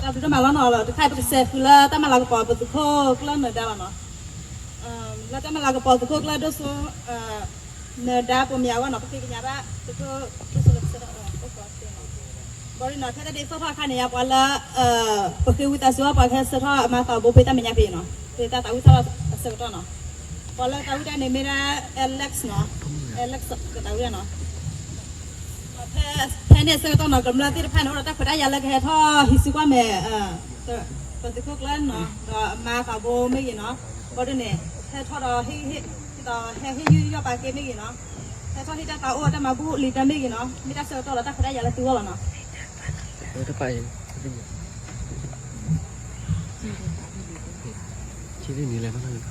တၢ်ဘျုးဒိၣ်မးလီၤနီၤ, တခါအံၤပကစဲးဃုာ်လၢတၢ်မၤလၤကပီၤပသုးခိၣ်ကျၢၢ်နၢၤဒါလီၤနီၤ. လၢတၢ်မၤလၤကပီၤသုးခိၣ်ကျၢၢ်ဒိၣ်စိ နၢၤဒါပိာ်မၠၤအဂီၢ်နီၤ, ပဃ့ကညးဘၣ်သုးခိၣ်ဒိၣ်စိလၢကစၢ်ထီၣ်အိၣ်ကီးသ့နီၤ. ဘၣ်ဒီးနီၤ ဖဲတၢ်ဒ်သိးထီၣ်အခါန့ၣ် ပှၤလၢ ပဃ့ဝံသးစူၤအီၤ ပှၤကဟဲဆၢထၢၣ်အမါသးဘိဖဲတၢ်မဲာ်ညါဖဲအံၤနီၤ, ဖဲတၢ်သးဝံၣ်ထီၣ်အဆၢကတီၢ်နီၤ. ပှၤလၢသးဝံၣ်တၢ်န့ၣ်မ့ၢ်ဒၣ် Alex နီၤ, Alex ကသးဝံၣ်တၢ်နီၤ. ဖဲန့ၣ်အဆၢကတီၢ်နီၤ ကမျၢၢ်သ့ၣ်တဖၣ်န့ၣ် အိၣ်ဒီးတၢ်ခွဲးတၢ်ယာ်လၢကဟဲထီၣ်ဟံးစုကွၢ်မဲာ် ပသုးခိၣ်ကျၢၢ်နီၤ, ဒီးအမါသးဘိမ့ၢ်ဂ့ၤနီၤ. ဘၣ်ဒီးန့ၣ် ဟဲထီၣ်ဒီး ဟ့ၣ် ဟ့ၣ် ဒ်သိးဟဲဟ့ၣ်ယူးယီၣ်ပာ်က့ၤမ့ၢ်ဂ့ၤနီၤ, ဟဲထီၣ်ဟ့ၣ်တၢ်သးအိၣ်တၢ်မၤဘူၣ်လံတၢ်မ့ၢ်ဂ့ၤနီၤ, မ့ၢ်တၢ်ဆၢကတီၢ်လၢတၢ်ခွဲးတၢ်ယာ်လၢသုဂီၢ်လီၤနီၤ. တပာ်အံၤ လၢ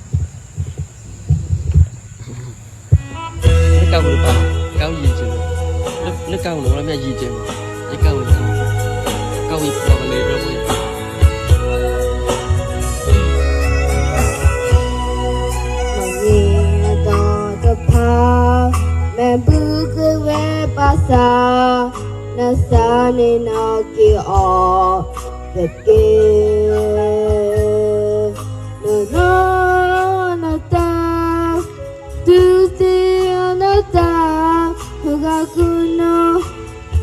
ကါပူၤတပၤ, ကါပူၤယံာ်ကဲ, လၢကါပူၤန့ၣ် ဝဲမ့ၢ်ယံာ်ကဲမး, ယကါပူၤန့ၣ်, ကါပူၤယံာ်ကဲမး, ယကါပူၤယံာ်ကဲမး. မ့ၢ်အတီတဖၣ်, မ့ၢ်ဘုကဝဲဘၣ်ဆၣ်, နသးန့ၣ်နက့ၤအီၤတက့ၢ်. နနီၢ်နတၢ်, တုၤသ့ၣ်နီၣ်တၢ်, ဟဲဂၤကနီၤ,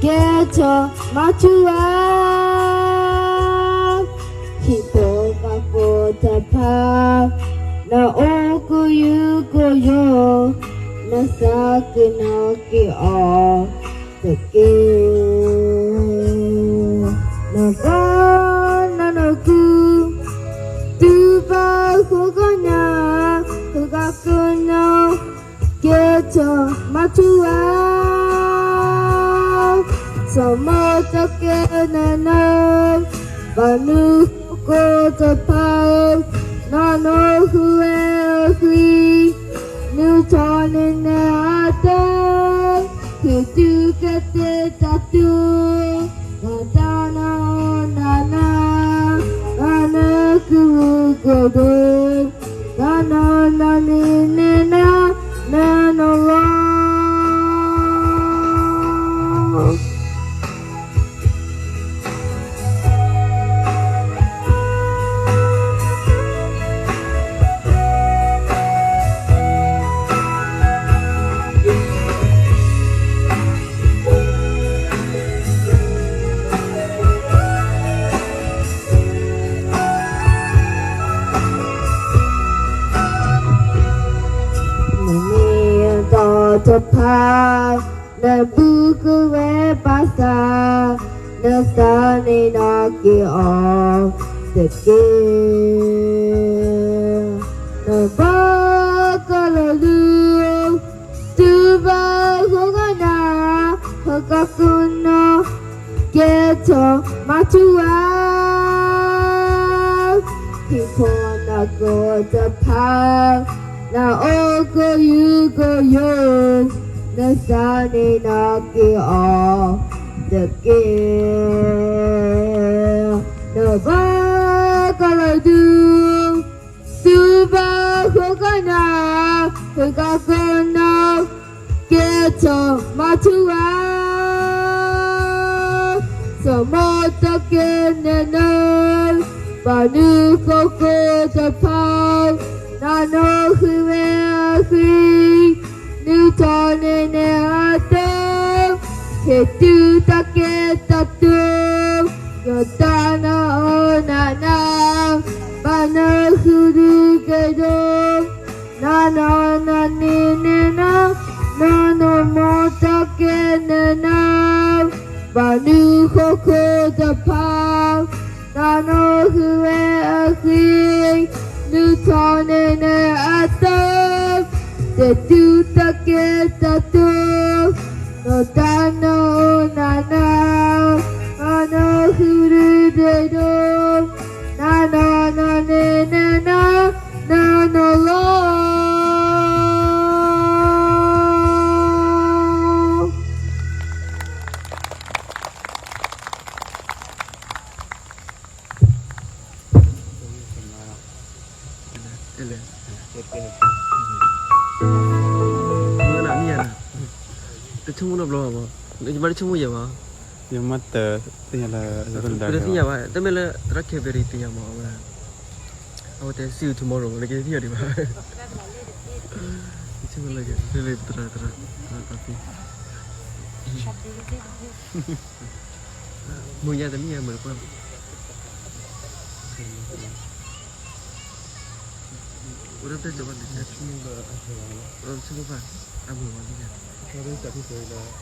ကဲထီၣ်မၤထူဝါ, ဟံၣ်ဖိဃီဖိတဖၣ်, နအိၣ်ကယုၢ်ကယီၢ်, နသးကနီၤက့ၤအီၤတက့ၢ်. နဘီနနကု, တုၤဘၣ်ဃိကညး, ဟဲဂၤကနီၤ, ကဲထီၣ်မၤထူဝါ, ဆိမိၣ်တကဲနနၢၤ, ဘၣ်မနုၤဃိဃိတဖၣ်, နနီၢ်ဃုဝဲအဃံ, နုၢ်ထီၣ်န့ၢ်နၤအတၢ်, ဟ့ၣ်သုကတဲတၢ်တုၤ, နတၢ်နအီၣ်နၤနၤ, နနၢၤကရူၢ်ကရၢ, နနီၢ်နန့ၢ်န့ၢ်နၤ, နနီၢ်လီၤ. မ့ၢ်အတီတဖၣ်, နဘုကဝဲဘၣ်ဆၣ်, နသးန့ၣ်နက့ၤအီၤတက့ၢ်. နဘၣ်ကလီၤဒု, တုၤဘၣ်ဃိကညး, ဟဲဂၤကနီၤ, ကဲထီၣ်မၤထူဝါ, ဟံၣ်ဖိဃီဖိတဖၣ်, နအိၣ်ကယုၢ်ကယီၢ်, နသးန့ၣ်နက့ၤအီၤတက့ၢ်. နဘၣ်ကလီၤဒု, တုၤဘၣ်ဃိကညး, ဟဲဂၤကနီၤ, ကဲထီၣ်မၤထူဝါ, ဆိမိၣ်တကဲနနၢၤ, ဘၣ်မနုၤဃိဃိတဖၣ်, နနီၢ်ဃုဝဲအဃံ, နုၢ်ထီၣ်န့ၢ်နၤအတၢ်, ဟ့ၣ်သုတၢ်ကဲတၢ်တုၤ, နတၢ်နအီၣ်နၤနၤ, ဘၣ်နဃုဒုကဲဒိၣ်, နနီၢ်နန့ၢ်န့ၢ်နၤ, နနီၢ်မ့ၢ်တကဲနနၢၤ, ဘၣ်မနုၤဃိဃိတဖၣ်, နနီၢ်ဃုဝဲအဃံ, နုၢ်ထီၣ်န့ၢ်နၤအတၢ်, ဟ့ၣ်သုတၢ်ကဲတၢ်တုၤ, နတၢ်နအီၣ်နၤနၤ, ဘၣ်နဃုဒုကဲဒိၣ်, နနီၢ်နန့ၢ်န့ၢ်နၤ, နနီၢ်လီၤ. တဆိကမိၣ်နီတဘျီဘၣ်, ယဘၣ်တဆိကမိၣ်ယဲၢ်ဘၣ်, ယမ့ၢ်တသ့ၣ်ညါလၢ ပတသ့ၣ်ညါဘၣ်, တမ့ၢ်လၢသရၣ် Kevin သ့ၣ်ညါမး, အဝဲတဲ see you tomorrow မး, နကသ့ၣ်ညါဒံးဘၣ်. မုၢ်ညါတမ့ၢ်ယမုၢ်တပှၢ်ဘၣ်. အိၣ်ဒီးတဲကီးဘၣ်န့ၣ်, အိၣ်ဒီးဆူၣ်ဘၣ်, အမုၢ်ဝဲန့ၣ်, ဝဲတံၢ်.